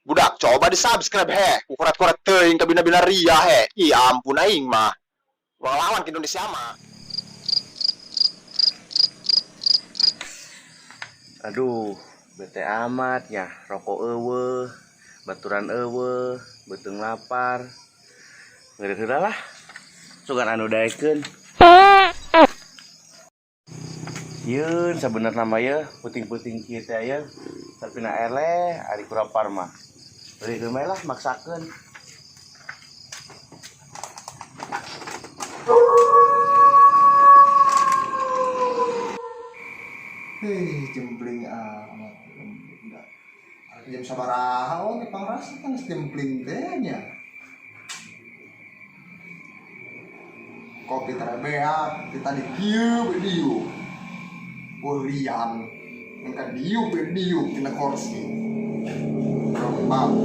Budak, coba di subscribe he. Kukorat-korat teuing kabina-bina ria he. Ih, ampun aing mah. Lawan ke Indonesia mah. Aduh, bete amat ya, rokok eueuh, baturan eueuh, beuteung lapar. Ngeureun heula lah. Sugan anu daekeun. Yeun sabenerna mah ye peuting-peuting kieu teh ye. Tapi na eleh ari kurapar mah. Beureun lah maksakeun. Hei, jempling amat. Enggak. Jam sabaraha oge pangrasa kan jempling teh nya. Kopi terebeak, kita di kieu we diuk. Urian. Engka diuk we diuk tina kursi. Rembang.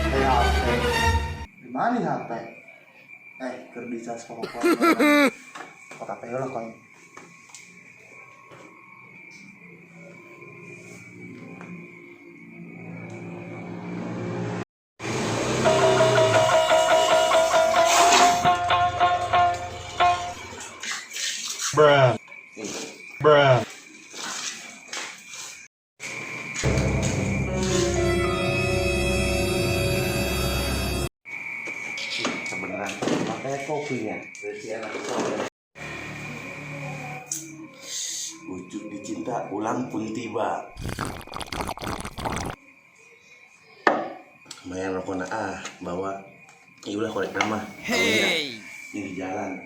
Eh, HP. Di mana HP? Keur dicas pokok. Kok HP lah koin. Bruh. Bruh. Sebenarnya pakai kopinya berarti enak sore. Ujuk dicinta ulang pun tiba. Lumayan rokona ah bawa iulah korek nama. Hey, ini jalan.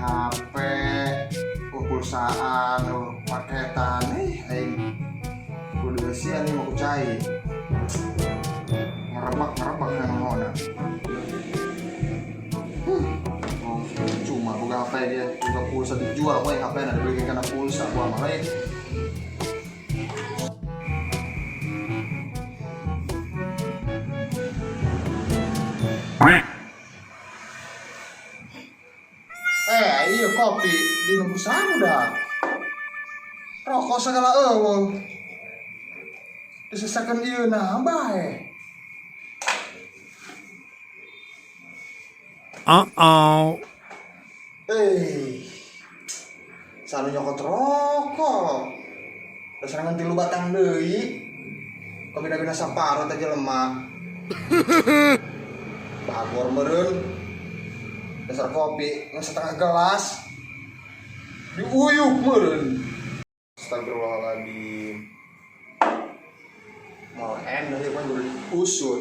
HP, oh, pulsaan, oh, paketan, aing kudu sia nih mau kucai. Ngerebak yang ngona. Oh, cuma boga HP dia, boga pulsa dijual, gua yang HP na dibeli karena pulsa, gua mah lain. Iya kopi di pulsa udah. Rokok segala eueuh. Disesakeun ieu nah bae. Uh-oh. Selalu nyokot rokok. Dasar ngan tilu batang deui. Kabina-bina saparot aja lemah. Bagor meureun. Dasar kopi ngan setengah gelas. Diuyuk meureun. Astagfirullahaladzim. Mau endah ya kan udah diusut.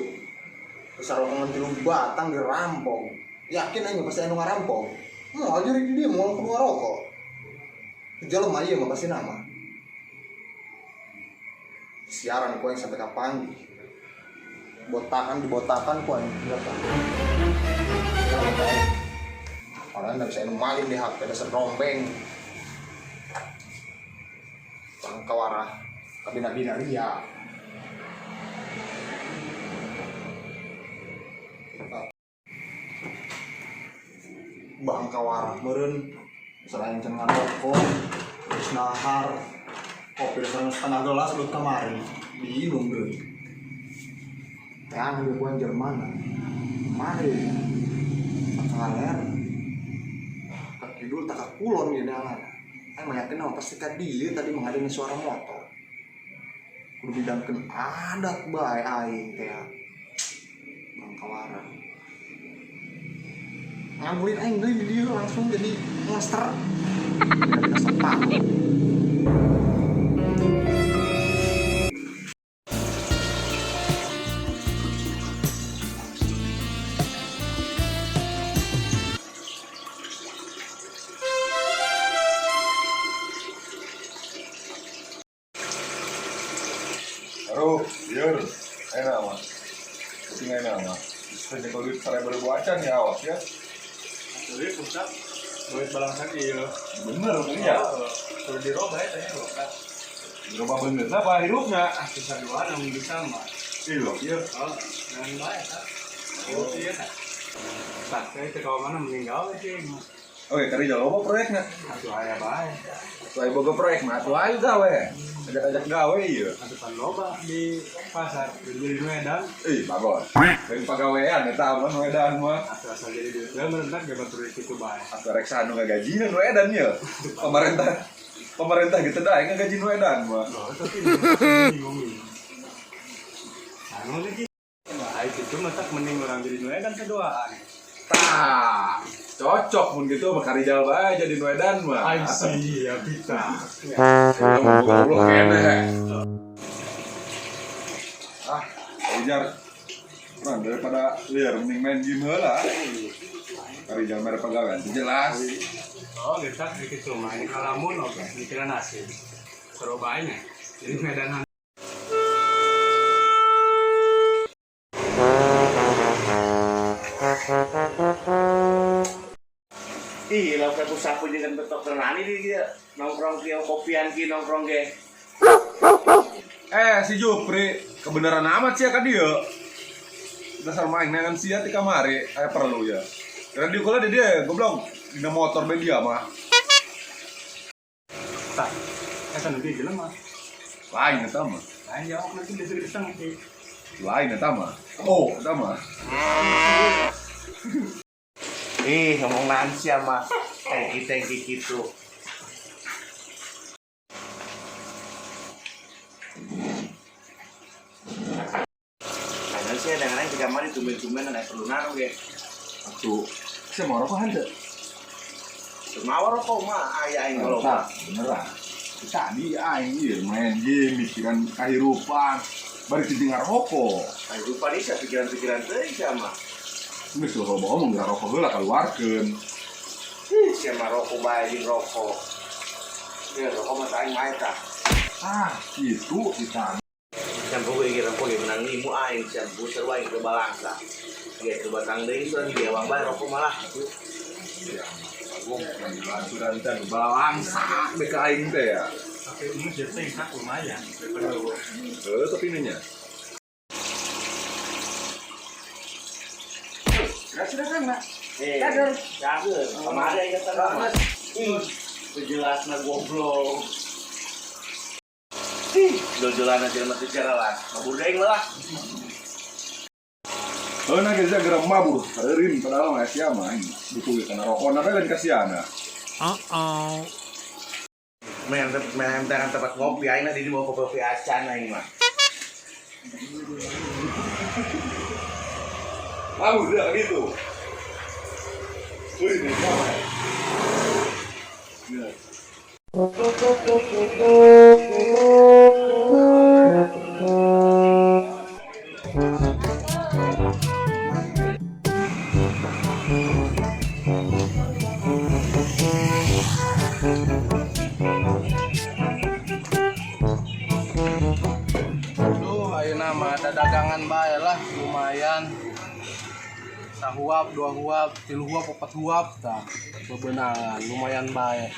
Dasar rokok ngan tilu batang dirampok. Yakin aja pasti anu ngarampok. Mau aja dia mau keluar rokok. Jelema ieu mah pasti nama. Siaran ku yang sampai kapan di. Botakan dibotakan ku aing berapa. Orang nggak bisa maling di HP dasar rombeng. Bangkawarah kabina-bina ria. Bangkawarah meureun selain can ngarokok terus nahar kopi dasar setengah gelas lu kamari diinum deui. Tang di kuan Jerman. Mana ya? Ngaler. Tak kidul tak kulon di dalam. Aing mah yakin pasti ka dieu tadi mengadani suara motor. Kudu bidangkeun adat bae aing teh. Bangkawarah. Ngabulin aing deui di dieu langsung jadi monster. Bina-bina sepak. 1000 ribu acan ya, awas ya. Jadi pusat duit balangsan iya. Bener iya. Kalau dirobah ya tanya roba. Dirobah bener apa hirupna? Bisa dua namun bisa mah. Iya, iya. Oh, dan baik tak. Oh iya tak. Tak, saya ke mana meninggal sih. Oke, kari jauh apa proyeknya? Atuh aya bae. Atuh aya boga proyek mah atuh ayo gawe. Ajak-ajak gawe iya. Atuh pan loba di pasar jadi nu edan. Ih, bagus. Lain pagawean eta mah nu edan mah. Atuh asal jadi duit we merentak ge batur kitu bae. Atuh rek saha nu ngagajian nu edan ye. Pemerintah pemerintah gitu dah ngagaji nu edan mah. Loh, tapi bingung ini. Anu lagi. Ai kitu mah tak mending orang jadi nu edan keduaan. Tah, cocok mun gitu mah Karijal bae jadi nu edan mah. Aing sih ya kita. Ya mau goblok kene. Ah, Karijal. Nah, daripada liar mending main game heula. Karijal mere pagawean teu jelas. Oh, kita kitu mah ini kalamun oke, dikira nasib. Seru banyak. Jadi medan. Ih, lauk aku sapu jeung betok nani di dia nongkrong kieu kopian ki nongkrong ge. Eh, si Jupri, kebenaran amat sih ya ka dieu. Dasar main dengan sia ti kamari, aya perlu ya. Radio kula di dia, goblok. Dina motor be dia mah. Tak. Eta nanti jelema. Lain eta mah. Lain jawab nanti bisa diteng sih. Lain eta mah. Oh, eta mah. Ih, ngomong nansi sama tengki-tengki gitu. Karena sih kadang-kadang di kamar tumben-tumben ada perlu naruh ge. Atuh, sia mau rokok henteu? Cuma rokok mah aya aing kalau mah. Beneran. Tadi aing ieu main game mikiran kahirupan. Bari cicing ngarokok. Aing lupa nih sia pikiran-pikiran teh sia mah. Geus loba ngomong geura rokok heula kaluarkeun. Ih, sia mah rokok bae jeung rokok. Ya rokok mah aing mah eta. Ah, gitu kita. Shampoo ge rokok ge menang nimu aing shampoo sarua aing ke balangsa. Ge ke batang deui urang diewang bae rokok malah. Ya, agung aturan teh balangsa dek aing teh ya. Tapi ini jadi tak lumayan daripada gua. Heuh, tapi nanya. Eh, cager. Cager. Kamari aing kata mah. Ih, jelasna goblok. Ih, dol-dolan aja mah teu jelas. Mabur deui lah. Heuh na geus geura mabur, reurin padahal mah sia mah aing butuh kana rokona we lain ka siana. Uh-oh. Main main tangan tempat ngopi aing di mau kopi acan aing mah. Mabur dah gitu. Wih, ini apa? Ya. Duh, ayeuna mah ada dagangan bae lah, lumayan. Sahuap, dua huap, tilu huap, opat huap tah. Bebenangan, lumayan bae.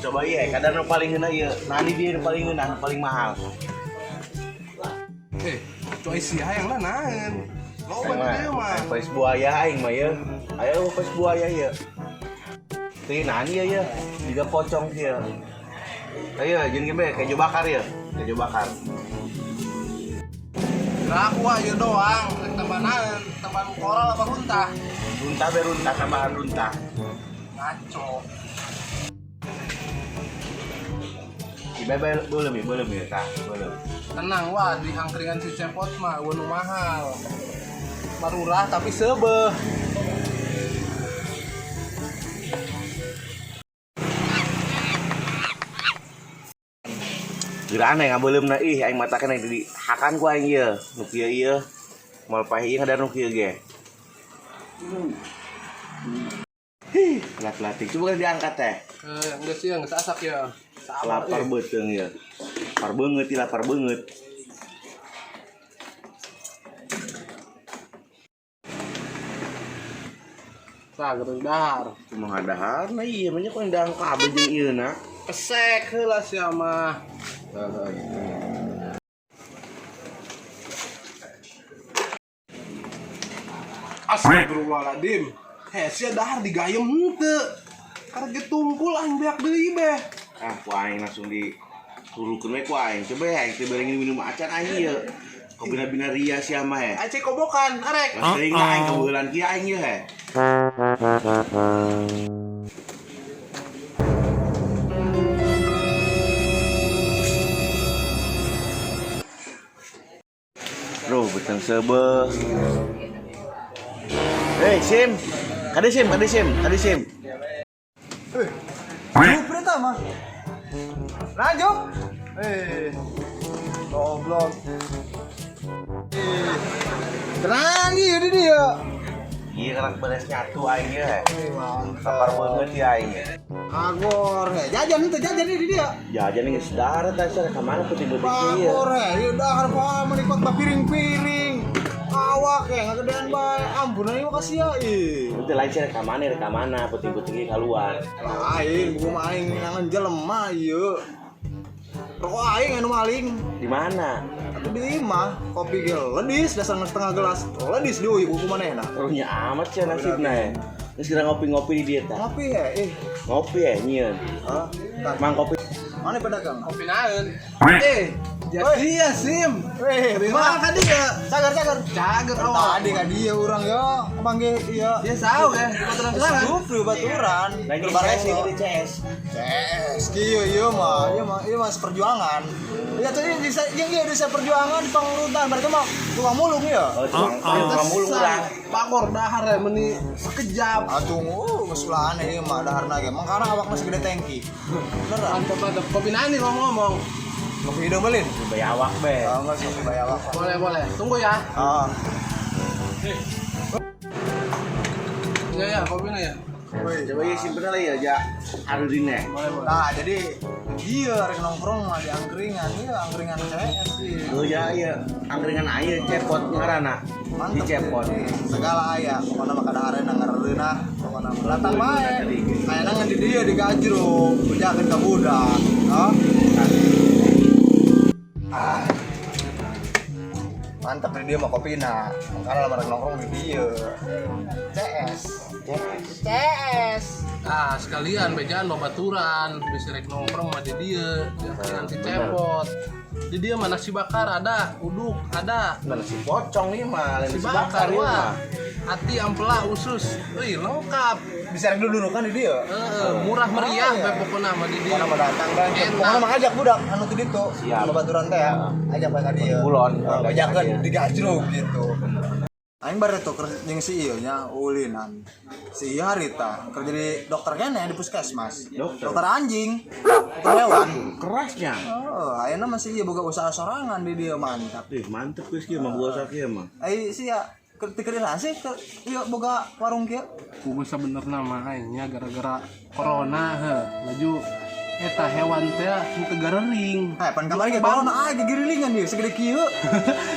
Coba iya, kadang nu paling ngeunah ieu. Nani dia nu paling ngeunah, nu paling mahal. Eh, coy sia hayang lah naeun. Loba di dieu mah. Face buaya aing mah ye. Ayo face buaya ye. Teu nani ye ye. Jiga pocong kieu. Ayo jeung ge keju bakar ye. Keju bakar. Gerak wah ieu doang, rek tambah naeun, tambahan koral apa runtah? Runtah be runtah tambahan runtah. Ngaco. Ibe be beuleum ye, beuleum ye tah, beuleum. Tenang wah di angkringan si Cepot mah eueuh nu mahal. Marurah tapi seubeuh. Geura aneh ngabeuleumna ih aing matakan yang di hakan ku aing ieu. Nu kieu ieu. Moal paeh ieu ngadar nu kieu ge. Hih, pelat-pelatik. Coba kan diangkat teh. Enggak sih, enggak asak ya. Sabar, Lapar beuteung ya. Lapar banget, ih, lapar banget. Tah, gerung dahar. Kumaha daharna ieu mah nya ku endang kabeh jeung ieu na. Pesek heula sia mah. Astagfirullahaladzim. Heh, sia dahar digayem henteu. Karek tungkul aing beak deui beh. Ah, ku aing langsung di turukeun we ku aing. Coba ya aing teh barengin minum acan aing ieu. Kobina-bina ria sia mah he. Aing cek kobokan, arek. Lah sering lah aing kabeulan kieu aing ieu he. Bro, beteng seubeuh. Hei, Sim. Kade Sim, kade Sim, kade Sim. Jup perintah mah. Lanjut. Goblok. Tenang ieu di dia. Iya karena beres nyatu aing ieu he. Mantap. Lapar banget ya aing. Agor he. Jajan teh jajan di dia. Jajan geus darat asa ka mana peuting-peuting ieu. Bagor he. Ieu dahar pa menikot piring-piring. Awak he ngagedean bae. Ampun aing makasih ya. Ih. Itu lain sih ka mana ka mana peuting-peuting ieu keluar. Lain buku mah aing nangan jelema ieu. Rokok aing anu maling. Di mana? Atuh di imah kopi ge ledis dasar setengah gelas. Ledis diuy buku manehna. Karunya amat sih nasibna ya. Terus kira ngopi-ngopi di dia tah. Ngopi he, ih. Ngopi ya nyieun. Ah, Mang kopi. mana pedagang? Kopi naon? Jadi ya Sim. Weh, Mana ka dia? Cagar, cagar. Cager awak. Tadi ka dia urang yo, panggil iya. Dia sahu ya, baturan sorangan. Sup baturan. Lagi Berbaris CS di CS. CS, kieu ieu mah, ieu mah seperjuangan. Ya tuh ini bisa yang ieu desa perjuangan di pangurutan, berarti mah tukang mulung ya. Oh, tukang tukang mulung urang. Pangor dahar ya meni sekejap. Atuh, geus ulah aneh ieu mah daharna ge. Mangkana awakna segede tangki. Beneran. Mantap mantap. Kopi naon nih ngomong-ngomong. Kopi hidung belin. Bayawak be. Oh, enggak kopi bayawak. Boleh boleh. Tunggu ya. Ah. Ya ya kopinya ya. Wih. Coba ya simpen lah ya ja. Arudine. Boleh boleh. Nah, jadi dia rek nongkrong mah di angkringan, iya angkringan CS sih. Oh ya iya, angkringan aya cepot ngaranna. Di Mantep. cepot. Segala aya, pokoknya mah kada arena ngareunah, pokoknya mah datang bae. Ayeuna ngan di dieu di Gajruk, bejakeun ka budak. Hah? Ah. Mantep di dia mah kopina. Makanya lamun rek nongkrong di dieu. CS. CS. Ah, sekalian bejaan babaturan, bisa rek nongkrong mah di dieu, di angkringan si cepot. Di dieu mah nasi bakar ada, uduk ada, Mana si pocong nih mah, lain nasi si bakar bakar ieu wah. mah. Hati ampela usus, euy lengkap. Bisa rek dudukan di dieu. Murah meriah Oh, iya. we pokona mah di dieu. Pokoknya mah datang kan. Enak. Pokoknya mah ajak budak anu ti ditu. Siap. Babaturan teh ya. Ajak bae ka dieu. Kulon. Bejakeun di Gajruk gitu. Aing bare tuh keur jeung si ieu nya ulinan. Si ieu harita kerja di dokter kene di puskesmas. Dokter? Dokter anjing. Dokter hewan. Kerasnya. Oh, ayeuna masih ieu boga usaha sorangan di dieu mantap. Ih, mantep geus kieu mah buah kieu mah. Ai sia keur teu sih keur ieu boga warung kieu. Kubu sebenerna mah aing nya gara-gara corona heuh. Laju eta hewan teh henteu garering. Heh, pan kamari ge corona aing gigirilingan ieu segede kieu.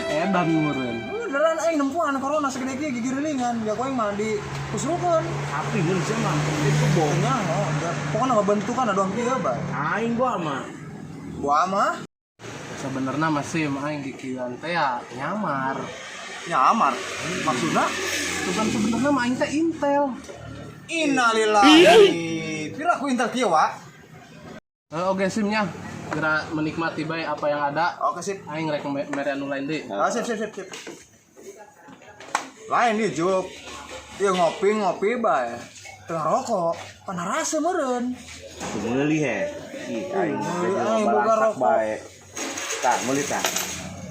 Edan meureun. Beneran aing nempuan corona segede kieu gigirilingan. Ya koe mah di kusrukeun. Tapi mun sia mah itu bohong. Nya, oh, pokoknya mah bentukan doang kieu bae. Aing gua mah. Gua mah Sebenarnya masih aing di kieuan teh ya nyamar. nyamar. Maksudna Cuman sebenarnya mah aing teh intel. innalillahi. Pira ku intel kieu, Wak? Oke simnya geura menikmati bae apa yang ada. Oke, sip. Aing rek mere anu lain deui. Ah, sip sip sip sip. Lain nih, Juk. Ieu ngopi-ngopi bae. Tengah rokok, panarase meureun. Tuh meuli he. Ih, aing Meuli, aing boga rokok. bae. Tah, meuli tah.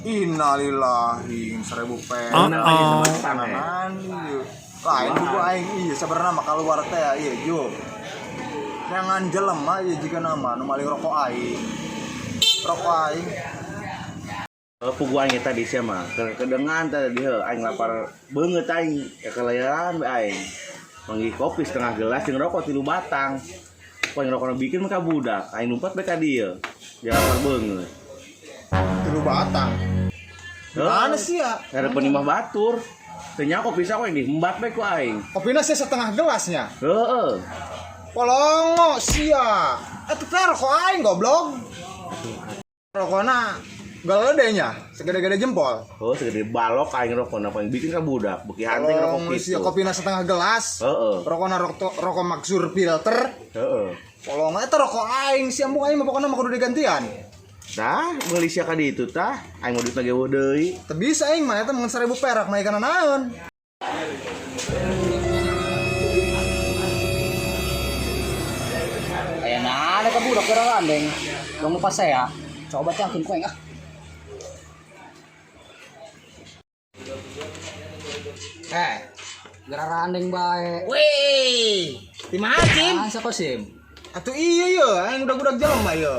Innalillahi 1000 perak. Menang aja sama tang he. Aman ieu. Lain buku aing iya sebenarnya mah keluar teh iya Juk. Jangan jelema ieu jika nama nu maling rokok aing. Rokok aing. Pugu aing tadi sia mah kedengan tadi heuh aing lapar beungeut aing kekelayaran bae aing. Manggih kopi setengah gelas jeung rokok 3 batang. Ku aing rokokna bikin mah ka budak, aing lumpat bae ka dieu. Dia lapar beungeut. 3 batang. Mana sih ya? Harapan imah batur. Teu nyaho kopi sia ku aing dihembat bae ku aing. Kopina sia setengah gelasnya. Heeh. Polongo sia. Eta teh rokok aing goblok. Rokokna geledenya, segede-gede jempol. Oh, segede balok aing rokokna ku aing bikin ka budak, beuki hanting rokok Polongo sia kitu. kopina setengah gelas. Heeh. Rokokna rokok Maksur filter. Heeh. Polongo eta rokok aing sia embung aing mah pokona mah kudu digantian. Tah, meuli sia ka ditu tah, aing mau duit lagi eueuh deui. Teu bisa aing mah eta mun 1000 perak mah kana naon. Aya naon eta budak geura landeng. Dong lupa saya. Coba cangkin ku aing ah. Geura randeng bae. Weh, di mana Cim? Ah, sako Sim. Atuh iya ye, aing udah-udah jelema ye.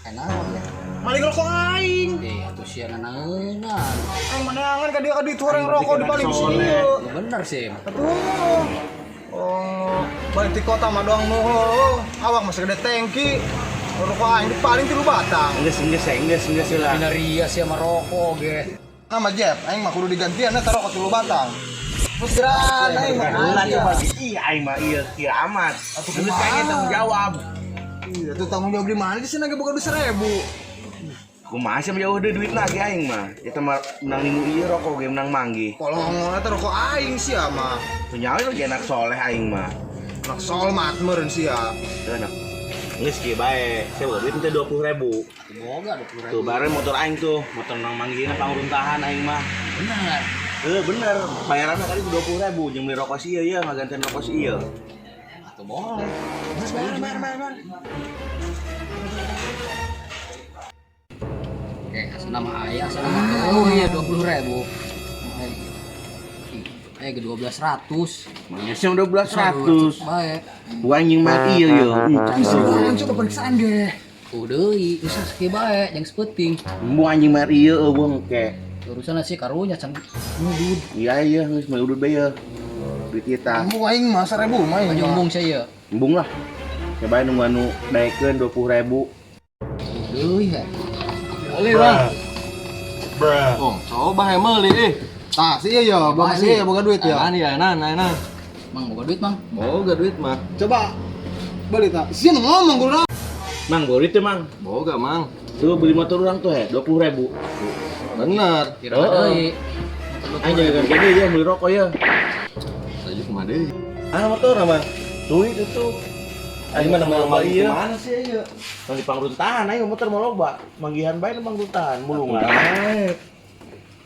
Enak ya. Maling rokok aing. Eh, atuh sia nanaeunan. Aing maneangan ka dieu ka ditu orang rokok di paling sini ye. Ya bener Sim. Atuh. Oh, balik di kota mah doang nu awak masih gede tangki. Rokok aing di paling 3 batang. Geus geus geus geus lah. Dina ria sia mah rokok ge. Nama Jeb, aing mah kudu digantian eta rokok 3 batang. Terus geran aing mah. Lah coba ih aing mah ieu kieu amat. Atuh Geus kayaknya tanggung jawab. Iya, tuh tanggung jawab di mana di sini ge boga duit 1000. Kumaha sih jauh deui duit lagi aing mah. Eta mah menang ninu ieu rokok ge menang manggih. Polongo eta rokok aing sia mah. Teu nyaho lagi anak soleh aing mah. Anak solmat meureun sia. Teu anak. Geus kieu bae. Saya boga duit teh 20.000. Boga 20.000. Tuh bareng motor aing tuh, motor nang manggihna pangruntahan aing mah. Bener. Heuh bener, bayaranna kali 20.000 jeung beli rokok si ieu ye, ngagantian rokok si ieu. Atuh boleh. Terus bayar bayar bayar. bayar. Oke, asana mah aya, asana mah oh iya 20.000. Eh, ke 1200. Mangnya sih 1200. Bae. Gua anjing mah ieu ye. Ih, coba periksaan ge. Tuh deui, geus sakieu bae, jeung sepeuting. Embung anjing mah ieu eueuh engke. Urusan sih karunya can ngudud. Iya iya geus mah udud bae ye. Duit kita. Embung aing mah 1000 mah aing. Baju embung sia. Embung lah. Coba nunggu anu daekeun 20.000. Deui he. Beli bang. Oh, coba he meuli ih. Tah, si ieu ye, boga si ieu boga duit ya. Anan ya, anan, anan. Mang boga duit, Mang. Boga duit mah. Coba beli tak. Si ngomong kudu. Mang, boga duit teh, Mang. Boga, Mang. Tuh beli motor orang tuh he, 20.000. Bener. Kira deui. Aing jaga gede ya beli rokok ya. Laju kumaha deui? Ah, motor mah. Tuh itu tuh. Aing mana mau loba iya. ieu. Mana sih ieu? Nang di pangruntahan aing motor mau loba. Manggihan bae nang pangruntahan mulungan.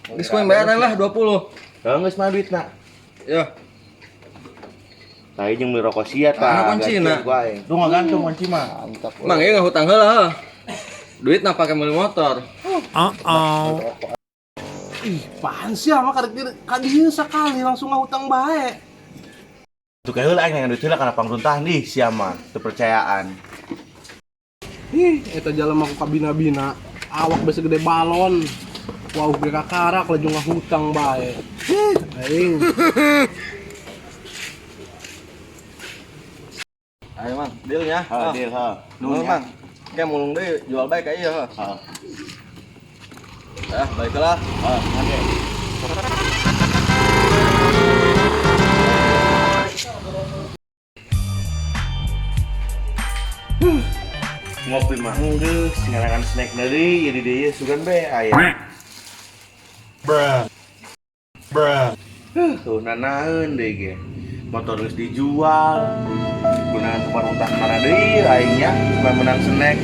Geus ku yang bayaran lah 20. Heeh geus mah duitna. Ya. Tah jeung beli rokok sia tah. Mana kuncina? Gantian ku aing. Tuh ngagantung kunci mah. Mantap. Mang ieu ngahutang heula heuh. Duit na pake meuli motor. Uh-oh. Ih, apaan sih ama karek ka dieu sakali langsung ngahutang bae. Tuh kayak heula aing ngan duit heula kana pangruntahan ih sia mah teu percayaan. Ih, eta jelema ku kabina-bina. Awak bese gede balon. Wow, ge kakarak laju ngahutang bae. Ih, aing. Ayo Mang, deal ya. Heeh, deal heuh. Nuhun Mang. Kayak mulung deui jual bae ka ieu heuh. Heeh. Ah, baiklah. Heeh, oke. Ngopi mah geus, ngarangan snack deui, jadi deui sugan be aya. Bruh. Bruh. Tuh nanaeun deui ge. Motor geus dijual. Gunaan tempat utang mana deui aing nya supaya menang snack.